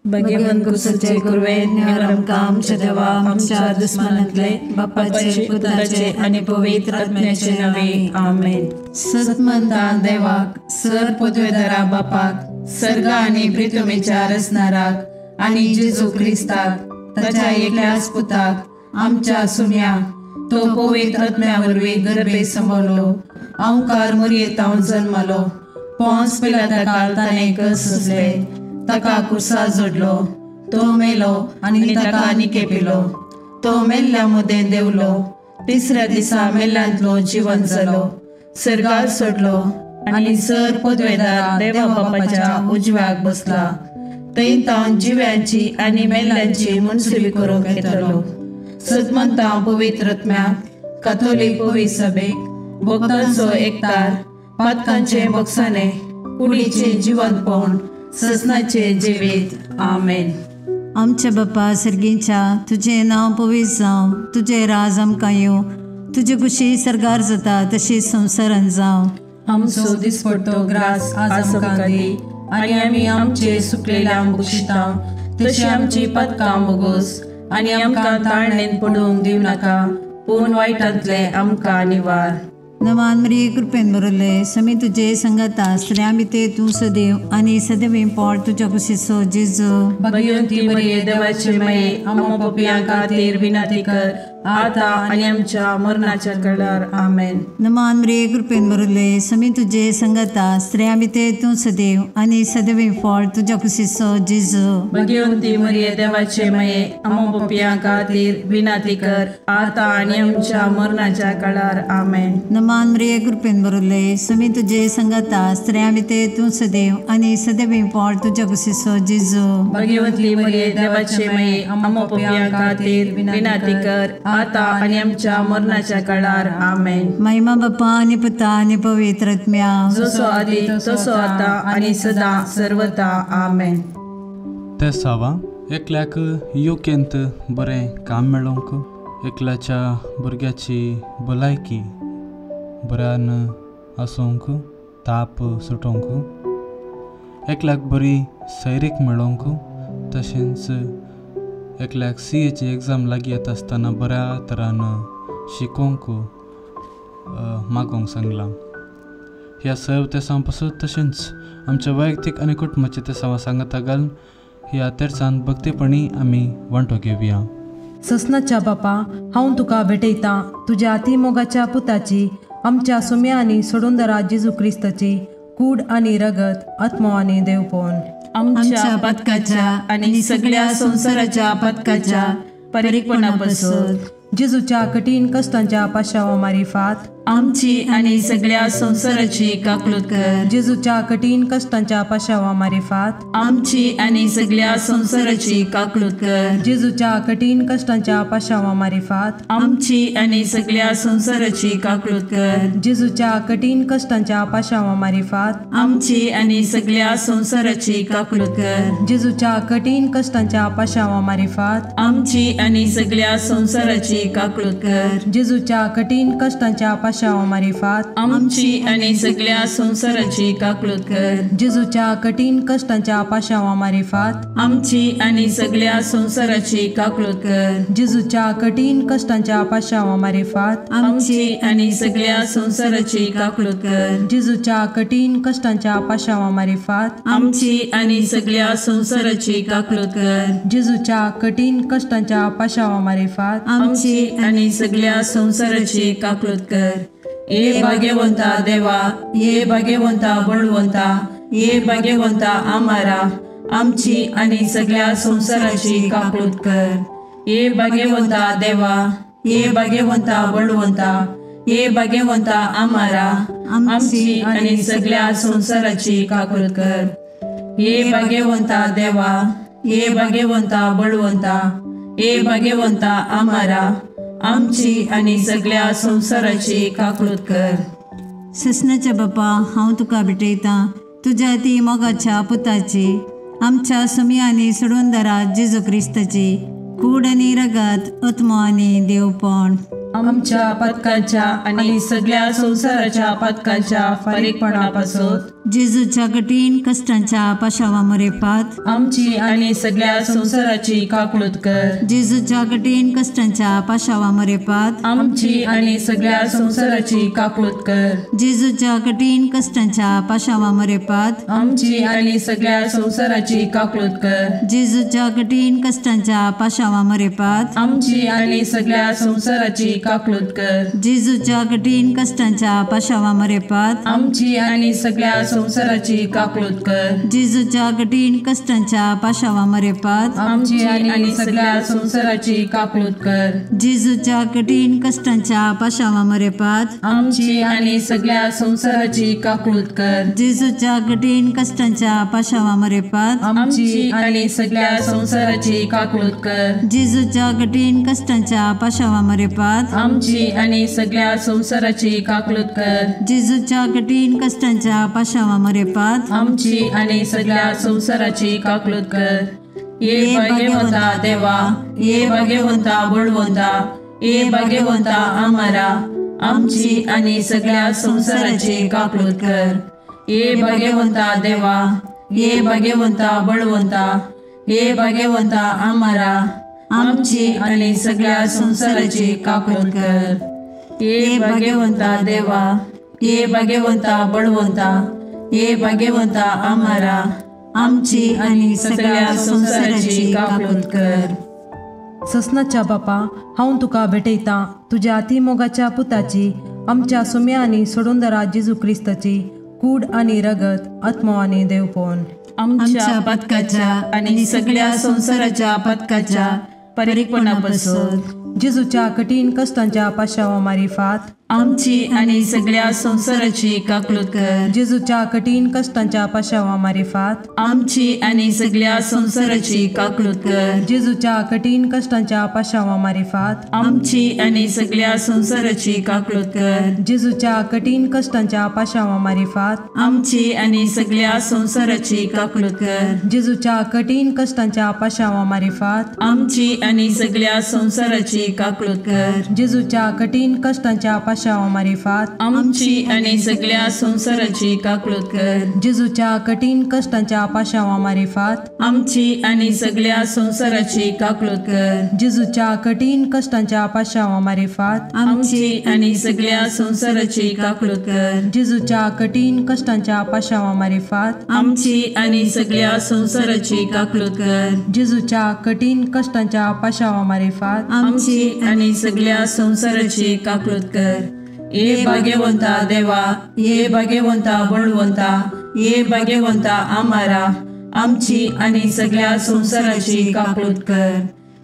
भगवंत कुसाचे कुरवे निवार आमकां आमच्या देवा आमच्या दुस्मानांतले बापाचे पुताचे आनी पवित्र आत्म्याचे नावे आमेन। सतमंता देवाक सर पदवेदारा बापाक सर्गा आनी प्रितुमेच्या रचणाराक आनी जेजू क्रिस्ताक ताच्या एकल्याच पुताक आमच्या सुम्या तो पवित्र आत्म्या वरवीं गर्भे सांबाळलो अंकार मुरयेतावन जन्मलो पोंस पिलाता ताणें कस सोंसले ताका कुर्सा जोडलो तो मेलो आनी ताका निकेपिलो तो मेल्ल्या मदें देंवलो तिसऱ्या दिसा मेल्ल्यांतलो जिवन जालो सर्गार सोडलो आनी सर पदवेदार देवा बापाच्या उजव्याक बसला थंय तावन जिव्यांची आनी मेल्ल्यांची मनसुली करूंक येतलो। सतमंता पवित्र आत्म्याक काथोलीक पवित्र सभेक भक्तांचो एकतार पातकांचे बक्षाने कुडीचे जिवंतपण ससनाचे जिवीत आमेन। आमच्या बापा सर्गीच्या तुजें नांव पवित्र जावं, तुजें राज आमकां येवं, तुजे कुशी सर्गार जाता तशी संवसारान जावं। आमचो दिसपडतो ग्रास आज आमकां दी आनी आमी आमचे सुकलेल्या बक्षिता तशी आमची पदकां बोगोस आनी आमकां ताळणेन पडूंक दिवं नाका पूण वायटांतले आमकां निवार। नमान मरिये कृपेन भरले समी तुझे संगता स्त्रियां भितर तूं सदैव आनी सदैव पोट तुज्या कुशीचो जेजू। भगवंती मरिये देवाचे माये आमकां पापयां खातीर विनंती कर आता आनी आमच्या मरणाच्या वेळार आमेन। नमान मरिये कृपेन भरले समी तुझे संगता स्त्रियां भितर तूं सदैव आनी सदैव पोट तुज्या कुशीचो जेजू। भगवंती मरिये देवाचे माये आमकां पापयां खातीर विनंती कर आता आनी आमच्या मरणाच्या वेळार आमेन। नमान मरिये कृपेन भरले समी तुझे संगता स्त्रियां भितर तूं सदैव आनी सदैव पोट तुज्या कुशीचो जेजू। भगवंती मरिये देवाचे माये आमकां पापयां खातीर विनंती कर आता आनी आमच्या मरणाच्या काळार आमेन। महिमा बापा आनी पुता आनी पवित्र आत्म्या जसो आदी तसो आता आनी सदा सर्वता आमेन। तेसावा एकल्याक युकेंत बरें काम मेळोवंक, एकल्याच्या भुरग्याची भलायकी बऱ्यान आसूंक, ताप सुटोवंक, एकल्याक बरी सैरीक मेळोवंक, तशेंच एकल्याक सी एची एग्जाम लागीं येता आसतना बऱ्या तरान शिकोवंक मागोवंक सांगलां। ह्या सर्व तेसां पासून तशेंच आमच्या वैयक्तीक आनी कुटुंबाच्या तेसांवा सांगाता घालून ह्या तेर्सान भक्तीपणी आमी वांटो घेवया। ससनाच्या बापा हांव तुका भेटयतां तुज्या अतिमोगाच्या पुताची आमच्या सुम्या आनी सोडूनदारा जेजू क्रिस्ताची कूड आनी रगत आत्मो आनी देवपण आमच्या पदकाच्या आनी सगळ्या संवसाराच्या पदकाच्या परिपणा पासून जेजूच्या कठीण कष्टांच्या पाशावा मारिफात आमची आनी सगळ्या संवसाराची काकलूत कर। जेजूच्या कठीण कष्टांच्या पाशावा मारिफात आमची आनी सगळ्या संवसाराची काकलूत कर। जेजूच्या कठीण कष्टांच्या पाशावा मारिफात आमची आनी सगळ्या संवसाराची काकलूत कर। जेजूच्या कठीण कष्टांच्या पाशावा मारिफात आमची आनी सगळ्या संवसाराची काकलूत कर। जेजूच्या कठीण कष्टांच्या पाशावा मारिफात आमची आनी सगळ्या संवसाराची काकलूत कर। जेजूच्या कठीण कष्टांच्या पाशावा मारिफात आमची आनी सगळ्या संवसाराची काकलूत कर। जेजूच्या कठीण कष्टांच्या पाशावा मारिफात आमची आनी सगळ्या संवसाराची काकलूत कर। जेजूच्या कठीण कष्टांच्या पाशावा मारिफात आमची आनी सगळ्या संवसाराची काकलूत कर। जेजूच्या कठीण कष्टांच्या पाशावा मारिफात आमची आनी सगळ्या संवसाराची काकलूत कर। जेजूच्या कठीण कष्टांच्या पाशावा मारिफात आमची आनी सगळ्या संवसाराची काकलूत कर। ये भाग्यवंता देवा, ये भाग्यवंता बळवंता, ये भाग्यवंता आमारा आमची आनी सगळ्या संवसाराची काकलूत कर। ये भाग्यवंता देवा, ये भाग्यवंता बळवंता, ये भाग्यवंता आमारा आमची आनी सगळ्या संवसाराची काकलूत कर। ये भाग्यवंता देवा, ये भाग्यवंता बळवंता, ये भाग्यवंता आमारा आमची आनी सगळ्या संवसाराची काकलूत कर। ससनाच्या बापा हांव तुका भेटयतां तुज्या ती मोगाच्या पुताची आमच्या सुमी आनी सोडूनदारा जेजू क्रिस्ताची कूड आनी रगत आत्मो आनी देवपण आमच्या पातकांच्या आनी सगळ्या संवसाराच्या पातकांच्या फारीकपणा पासत जेजूच्या कठीण कश्टांच्या पाशावा मरेपात आमची आनी सगळ्या संवसाराची काकळूत कर। जेजूच्या कठीण कश्टांच्या पाशावा मरेपात आमची आनी सगळ्या संवसाराची काकळूत कर। जेजूच्या कठीण कश्टांच्या पाशावा मरेपात आमची आनी सगळ्या संवसाराची काकळूत कर। जेजूच्या कठीण कश्टांच्या पाशावा मरेपात आमची आनी सगळ्या संवसाराची काकळूत कर। जेजूच्या कठीण कश्टांच्या पाशावा मरेपात आमची आनी सगळ्या संवसाराची काकळूत कर। जेजूच्या कठीण कश्टांच्या पाशावा मरेपात आमची आनी सगळ्या संवसाराची काकळूत कर। जेजूच्या कठीण कश्टांच्या पाशावा मरेपात आमची आनी सगळ्या संवसाराची काकळूत कर। जेजूच्या कठीण कश्टांच्या पाशावा मरेपात आमची आनी सगळ्या संवसाराची काकळूत कर। जेजूच्या कठीण कश्टांच्या पाशावा मरेपात आमची आनी सगळ्या संवसाराची काकळूत कर। जेजूच्या कठीण कश्टांच्या पाशावा मरेपात आमची आनी सगळ्या संवसाराची काकळूत कर। ये भाग्यवंता देवा, ये भाग्यवंता बळवंता, ये भाग्यवंता आमारा, आमची आनी सगळ्या संवसाराची काकळूत कर। ये भाग्यवंता देवा, ये भाग्यवंता बळवंता, ये भाग्यवंता आमारा, आमची आनी सगळ्या संवसाराची काकळूत कर। ये भाग्यवंता देवा, ये भाग्यवंता बळवंता, ये भाग्यवंता आमारा, आमची आनी सगळ्या संवसाराची काकळूत कर। ससनाच्या बापा, हांव तुका भेटयतां तुज्या अतिमोगाच्या पुताची, आमच्या सुम्या आनी सोडूनदारा जेजू क्रिस्ताची कूड आनी रगत, आत्मो आनी देवपण आमच्या पातकाच्या आनी सगळ्या संवसाराच्या पातकाच्या फारीकपणा पासून जेजूच्या कठीण कश्टांच्या पाशावा मारिफात आमची आनी सगळ्या संवसाराची काकळूत कर। जेजूच्या कठीण कश्टांच्या पाशावा मारिफात आमची आनी सगळ्या संवसाराची काकळूत कर। जेजूच्या कठीण कश्टांच्या पाशावा मारिफात आमची आनी सगळ्या संवसाराची काकळूत कर। जेजूच्या कठीण कश्टांच्या पाशावा मारिफात आमची आनी सगळ्या संवसाराची काकळूत कर। जेजूच्या कठीण कश्टांच्या पाशावा मारिफात आमची आनी सगळ्या संवसाराची काकळूत कर। जेजूच्या कठीण कश्टांच्या पाशावा मारिफात आमची आनी सगळ्या संवसाराची काकळूत कर। जेजूच्या कठीण कश्टांच्या पाशावा मारिफात आमची आनी सगळ्या संवसाराची काकळूत कर। जेजूच्या कठीण कश्टांच्या पाशावा मारिफात आमची आनी सगळ्या संवसाराची काकळूत कर। जेजूच्या कठीण कश्टांच्या पाशावा मारिफात आमची आनी सगळ्या संवसाराची काकळूत कर। जेजूच्या कठीण कश्टांच्या पाशावा मारिफात आमची आनी सगळ्या संवसाराची काकळूत कर। ये भाग्यवंता देवा, ये भाग्यवंता बळवंता, ये भाग्यवंता आमारा, आमची आनी सगळ्या संवसाराची काकळूत कर।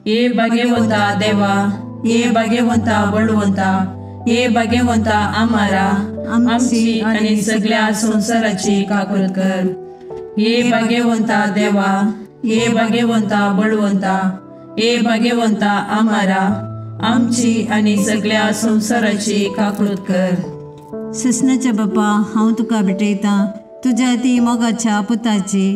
ये भाग्यवंता देवा, ये भाग्यवंता बळवंता, ये भाग्यवंता आमारा, आमची आनी सगळ्या संवसाराची काकळूत कर। ये भाग्यवंता देवा, ये भाग्यवंता बळवंता, ये भाग्यवंता आमारा, आमची आनी सगळ्या संवसाराची काकळूत कर। ससनाच्या बापा, हांव तुका भेटयतां तुज्या ती मोगाच्या पुताची,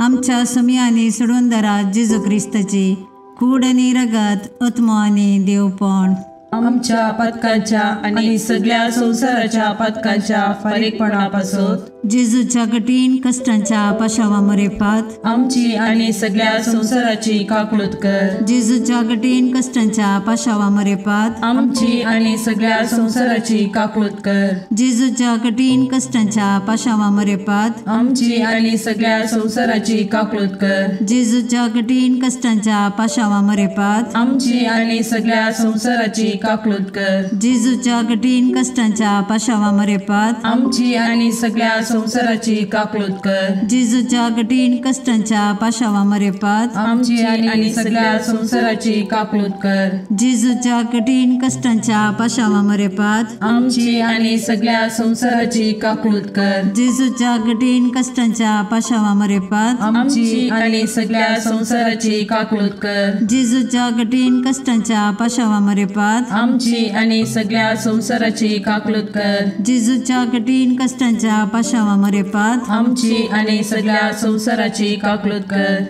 आमच्या सुम्या आनी सोडूनदारा जेजू क्रिस्ताची कूड आनी रगत, आत्मो आनी देवपण आमच्या पातकांच्या आनी सगळ्या संवसाराच्या पातकांच्या फारीकपणा पासून जेजूच्या कठीण कश्टांच्या पाशावा मरेपात आमची आनी सगळ्या संवसाराची काकळूत कर। जेजूच्या कठीण कश्टांच्या पाशावा मरेपात आमची आनी सगळ्या संवसाराची काकळूत कर। जेजूच्या कठीण कश्टांच्या पाशावा मरेपात आमची आनी सगळ्या संवसाराची काकळूत कर। जेजूच्या कठीण कश्टांच्या पाशावा मरेपात आमची आनी सगळ्या संवसाराची काकळूत कर। जेजूच्या कठीण कश्टांच्या पाशावा मरेपात आमची आनी सगळ्या संवसाराची काकळूत कर। जेजूच्या कठीण कश्टांच्या पाशावा मरेपात आमची आनी सगळ्या संवसाराची काकळूत कर। जेजूच्या कठीण कश्टांच्या पाशावा मरेपात आमची आनी सगळ्या संवसाराची काकळूत कर। जेजूच्या कठीण कश्टांच्या पाशावा मरेपात आमची आनी सगळ्या संवसाराची काकळूत कर। जेजूच्या कठीण कश्टांच्या पाशावा मरेपात आमची आनी सगळ्या संवसाराची काकळूत कर। जेजूच्या कठीण कश्टांच्या पाशावा मरेपात आमची आनी सगळ्या संवसाराची काकळूत कर।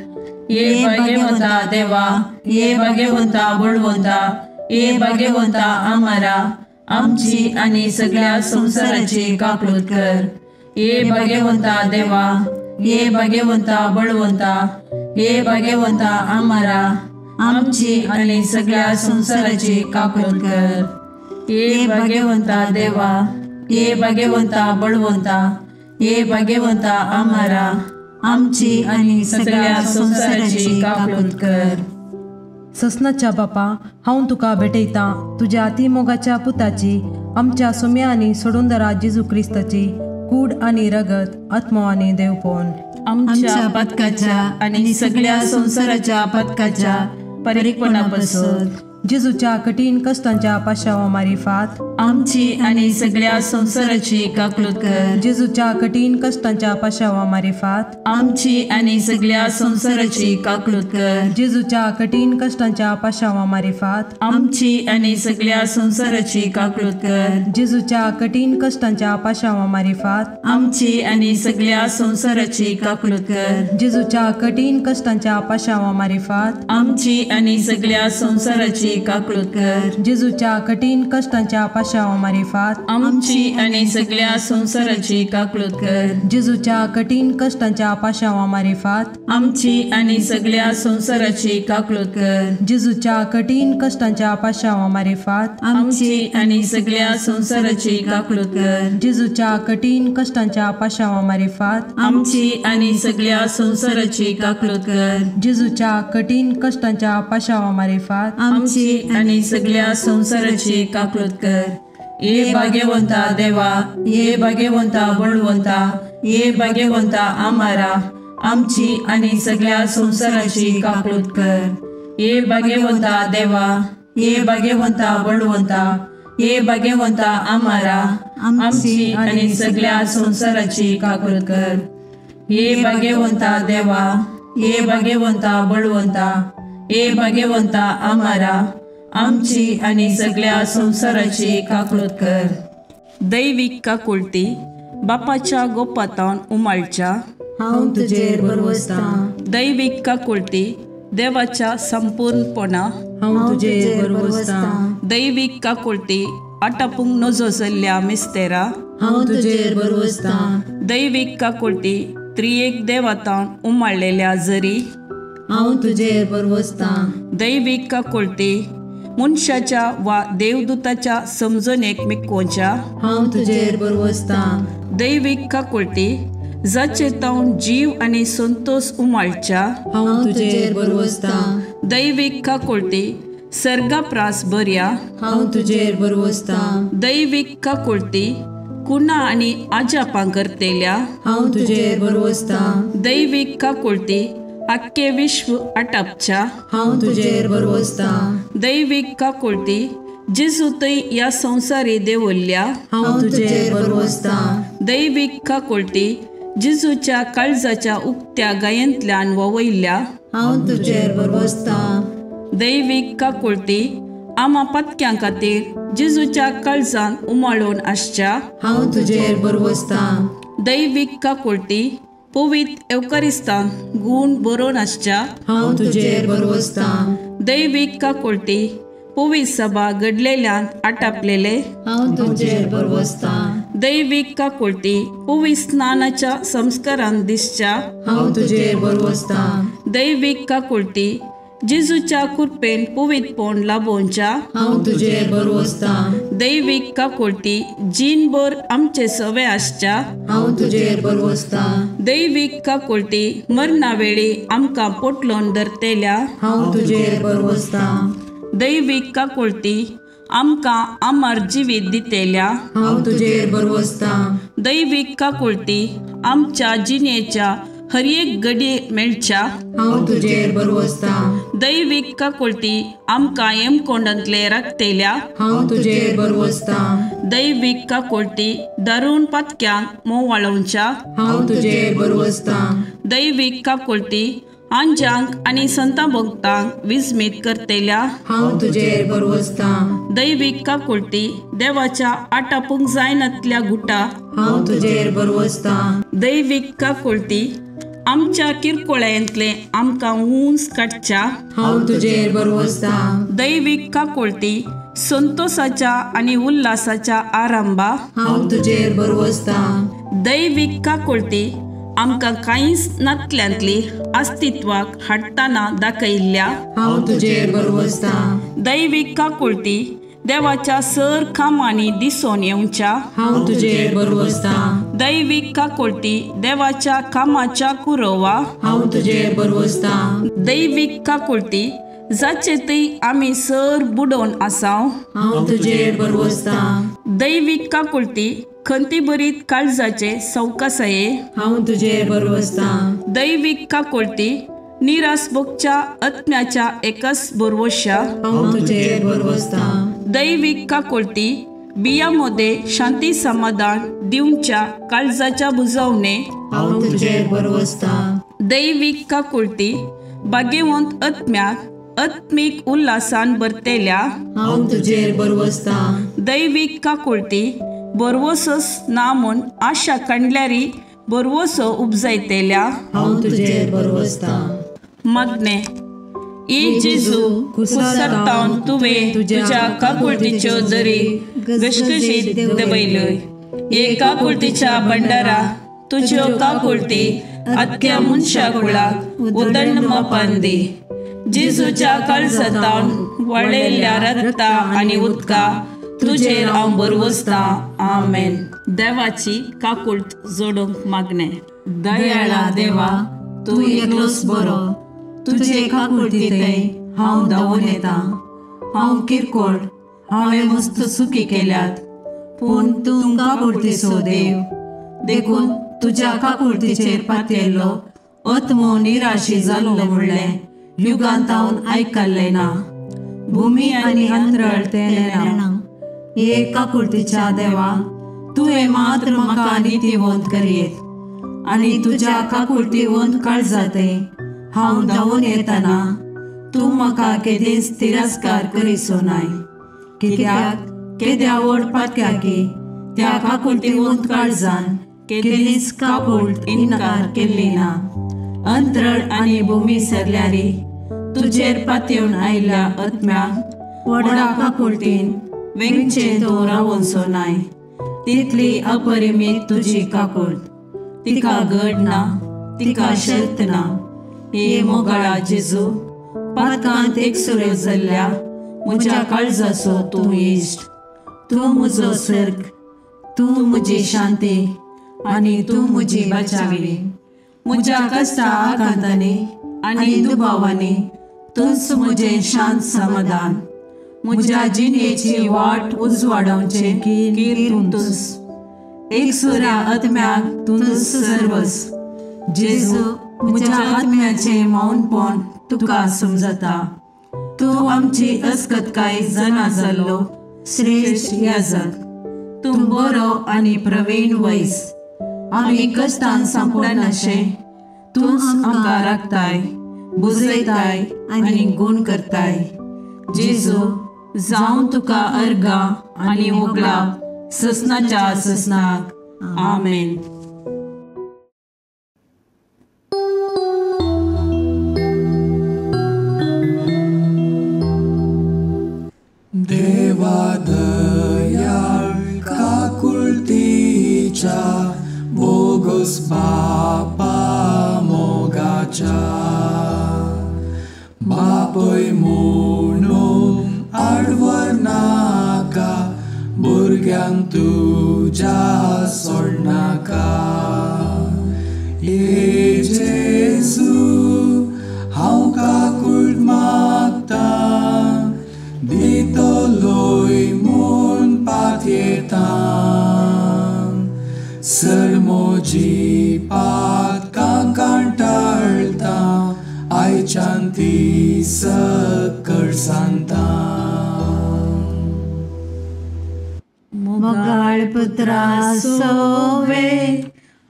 ये भाग्यवंता देवा, ये भाग्यवंता बळवंता, ये भाग्यवंता आमारा आमची आनी सगळ्या संवसाराची काकळूत कर. ये भाग्यवंता देवा, ये भाग्यवंता बळवंता, ये भाग्यवंता आमारा आमची आनी सगळ्या संवसाराची काकळूत कर. ये भाग्यवंता देवा, ये भाग्यवंता बळवंता, ये भाग्यवंता आमारा आमची आनी सगळ्या संवसाराची काकळूत कर. ससनाच्या बापा, हांव तुका भेटयतां तुज्या अति मोगाच्या पुताची, आमच्या सोम्या आनी सोडूंदरा जेजू क्रिस्ताची कूड आनी रगत, आत्मो आनी देवपण आमच्या पथकाच्या आनी सगळ्या संवसाराच्या पथकाच्या परिपणापासून जेजूच्या कठीण कष्टांच्या पाशावा मारिफात आमची आनी सगळ्या संवसाराची काकळूत कर. जेजूच्या कठीण कष्टांच्या पाशावा मारिफात आमची आनी सगळ्या संवसाराची काकळूत कर. जेजूच्या कठीण कष्टांच्या पाशावा मारिफात आमची आनी सगळ्या संवसाराची काकळूत कर. जेजूच्या कठीण कष्टांच्या पाशावा मारिफात आमची आनी सगळ्या संवसाराची काकळूत कर. जेजूच्या कठीण कष्टांच्या पाशावा मारिफात आमची आनी सगळ्या संवसाराची काकळूत कर. जेजूच्या कठीण कष्टांच्या पाशावा मारिफात आमची आनी सगळ्या संवसाराची काकळूत कर. जेजूच्या कठीण कष्टांच्या पाशावा मारिफात आमची आनी सगळ्या संवसाराची काकळूत कर. जेजूच्या कठीण कष्टांच्या पाशावा मारिफात आमची आनी सगळ्या संवसाराची काकळूत कर. जेजूच्या कठीण कष्टांच्या पाशावा मारिफात आमची आनी सगळ्या संवसाराची काकळूत कर. जेजूच्या कठीण कष्टांच्या पाशावा मारिफात आमची आनी सगळ्या संवसाराची काकळूत कर. ये भाग्यवंता देवा, ये भाग्यवंता बळवंता, ये भाग्यवंता आमारा आमची आनी सगळ्या संवसाराची काकळूत कर. ये भाग्यवंता देवा, ये भाग्यवंता बळवंता, ये भाग्यवंता आमारा आमची आनी सगळ्या संवसाराची काकळूत कर. ये भाग्यवंता देवा, ये भाग्यवंता बळवंता, ये भाग्यवंता आमारा आमची आनी सगळ्या संवसाराची काकळूत कर. दैवीक काकुळती बापाच्या गोपातावन उमाळच्या हांव तुजेर भरवसतां. दैवीक काकुळती देवाच्या संपूर्णपणा हांव तुजेर भरवसतां. दैवीक काकुळती आटापूंक नजो जाल्ल्या मिस्तेरा हांव तुजेर भरवसतां. दैवीक काकुळती त्रियेक देवातावन उमाळलेल्या जरी हांव तुजेर भरवसतां. दैवीक काकुळती मनशाच्या वा देवदूताच्या समजणेक मिकोवच्या हांव तुजेर भरवसतां. दैवीक काकुळती जाचे तावन जीव आनी संतोष उमाळच्या हांव तुजेर भरवसतां. दैवीक काकुळती सर्गाप्रास बऱ्या हांव तुजेर भरवसतां. दैवीक काकुळती कुणा आनी आजापां करतेल्या हांव तुजेर भरवसतां. दैवीक काकुळती आख्खे विश्व आटापच्या हांव तुजेर भरवसतां. दैवीक काकुळती जेजू थंय ह्या संवसारी देवल्ल्या हांव तुजेर भरवसतां. दैवीक काकुळती जेजूच्या काळजाच्या उक्त्या गायेंतल्यान ववयल्ल्या हांव तुजेर भरवसतां. दैवीक काकुळती आमा पत्क्यां खातीर जेजूच्या काळजान उमाळून आसच्या हांव तुजेर भरवसतां. दैवीक काकुळती पवित्र एवकारिस्तान गूण बरोवन आसच्या हांव तुजेर भरवसतां. दैवीक काकुळती पवित्र सभा घडलेल्यान आटापलेले हांव तुजेर भरवसतां. दैवीक काकुळती पवित्र स्नानाच्या संस्कारान दिसच्या हांव तुजेर भरवसतां. दैवीक काकुळती जेजूच्या कृपेन पवित्रपण लाभोवच्या हांव तुजेर भरवसतां. दैवीक काकुळती जीणभर आमचे सवे आसच्या हांव तुजेर भरवसतां. दैवीक काकुळती मरणा वेळी आमकां पोटलोन धरतेल्या हांव तुजेर भरवसतां. दैवीक काकुळती आमकां अमर जिवीत दितेल्या हांव तुजेर भरवसतां. दैवीक काकुळती आमच्या जिणेच्या हर एक घडये मेळच्या हांव तुजेर भरवसतां. दैवीक काकुळती आमकां येमकोंडांतले राखतेल्या हांव तुजेर भरवसतां. दैवीक काकुळती दारून पातक्यांक मोवाळोवच्या हांव तुजेर भरवसतां. दैवीक काकुळती आंजांक आनी संता भक्तांक विस्मीत करतेल्या हांव तुजेर भरवसतां. दैवीक काकुळती देवाच्या आटापूंक जायनातल्या गुटा हांव तुजेर भरवसतां. दैवीक काकुळती आमच्या किरकोळ्यांतले आमकां उंच काडच्या हांव तुजेर भरवसतां। दैवीक काकुळटी संतोषाच्या आनी उल्हासाच्या आरंभा हांव तुजेर भरवसतां। दैवीक काकुळटी आमकां कांयच नातल्यांतली अस्तित्वाक हाडटना दाखयल्ल्या हांव तुजेर भरवसतां। दैवीक काकुळटी देवाच्या सर कामांनी दिसून येवच्या हांव तुजेर भरवसतां। दैवीक काकुळटी देवाच्या कामाच्या कुरोवा हांव तुजेर भरवसतां। दैवीक काकुळटी जाचे थंय आमी सर बुडोवन आसाव हांव तुजेर भरवसतां। दैवीक काकुळटी खंतीभरीत काळजाचे सवकासाये हांव तुजेर भरवसतां। दैवीक काकुळटी निराश भोगच्या आत्म्याच्या एकच भरवश्या हांव तुजेर भरवसतां। दैवीक काकुळटी बिया मध्ये शांती समाधान दिवच्या काळजाच्या बुजवणे हांव तुजेर भरवसतां। दैवीक काकुळटी भाग्यवंत आत्म्याक आत्मीक उल्हासान भरतेल्या हांव तुजेर भरवसतां। दैवीक काकुळटी भरवसोच ना म्हूण आशा काडल्यारी भरवसो उपजायतेल्या हांव तुजेर भरवसतां। मागणें ए जेजू कुसरतावन तुवें तुज्या काकुळटीच्यो दरी घसघशीत देंवयल्यो। हे काकुळटीच्या भंडारा तुज्यो काकुळटी आख्या मनशा कुळाक उदंड मापान दी। जेजूच्या काळजांतावन वळयल्ल्या रक्ता आनी उदका तुजेर हांव भरवसतां। आमेन। देवाची काकुळट जोडूंक मागणें। दयाळा देवा, तूं एकलोच बरो, तुजे काकुळटींतय हांव धांवून येता। हांव किरकोळ, हांवें मस्त चुकी केल्यात, पूण तूं काकुळटीचो देव, देखून तुज्या काकुळटीचेर पातयेल्लो आत्मो निराशी जालो म्हणलें युगांतावन आयकल्लें ना। भुमी आनी अंतरळ तें नेणा। हे काकुळटीच्या देवा, तुवें मात्र म्हाका नितीवंत करयेत आनी तुज्या काकुळटीवंत काळजांतय हांव धांवून येतना तूं म्हाका केदींच तिरस्कार करिसो नाय। कित्याक केद्या व्हड पातक्याकी त्या काकुळटीवंत काळजान केदींच काकुळट इन्कार केल्ली ना। अंतरळ आनी भुमी सरल्यारी तुजेर पातयेवन आयिल्ल्या आत्म्याक व्हडा काकुळटीन वेंगचें तूं रावोनसो नाय। तितली अपरिमीत तुजी काकुळट, तिका गड ना, तिका शर्त ना। हे मोगाळा जेजू, पातकांत एकसुरो जाल्ल्या म्हज्या काळजाचो तूं इश्ट, तूं म्हजो सर्ग, तूं म्हजी शांती आनी तूं म्हजी बचावी। म्हज्या कश्टा आकांतांनी आनी दुबावांनी तूंच म्हजें शांत समाधान। म्हज्या जिणेची वाट उजवाडावचें कीर तूंच, एकसुऱ्या आत्म्याक तूंच सर्वस। जेजू, म्हज्या आत्म्याचें मौनपण तुका समजता। तूं आमची अस्कतकाय जाणा जाल्लो श्रेश्ठ याजक, तूं बरो आनी प्रवीण वैस। आमी कश्टान सांपडनाशें तूंच आमकां राखताय, बुजयताय आनी गूण करताय। जेजू, जावं तुका अर्गां आनी होगळाप ससनाच्या ससनाक। आमेन। देवा दयाळ काकुळटीच्या बोगस बापा मोगाच्या, बापय म्हणून आडवर नाका, भुरग्यांक तुज्या सोडनाका। हे जेजू, हांव काकुळट मागतां, दितलोय म्हूण पातयेतां। सर म्हजी पातकां कंटाळटा, आयच्यान ती सकळ सांगता। मोगाळ पुत्रा सोवे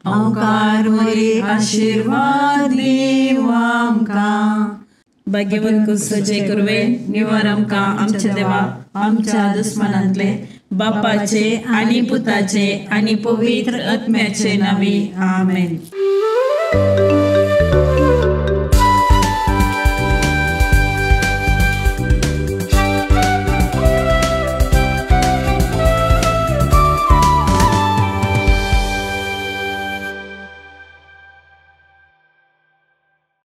ओंकार वरी आशीर्वाद दीव आमकां। भाग्यवंत कुसचे कुरवे निवार आमकां आमच्या देवा आमच्या दुस्मनांतले बापाचे आनी पुताचे आनी पवित्र आत्म्याचे नांवी आमेन।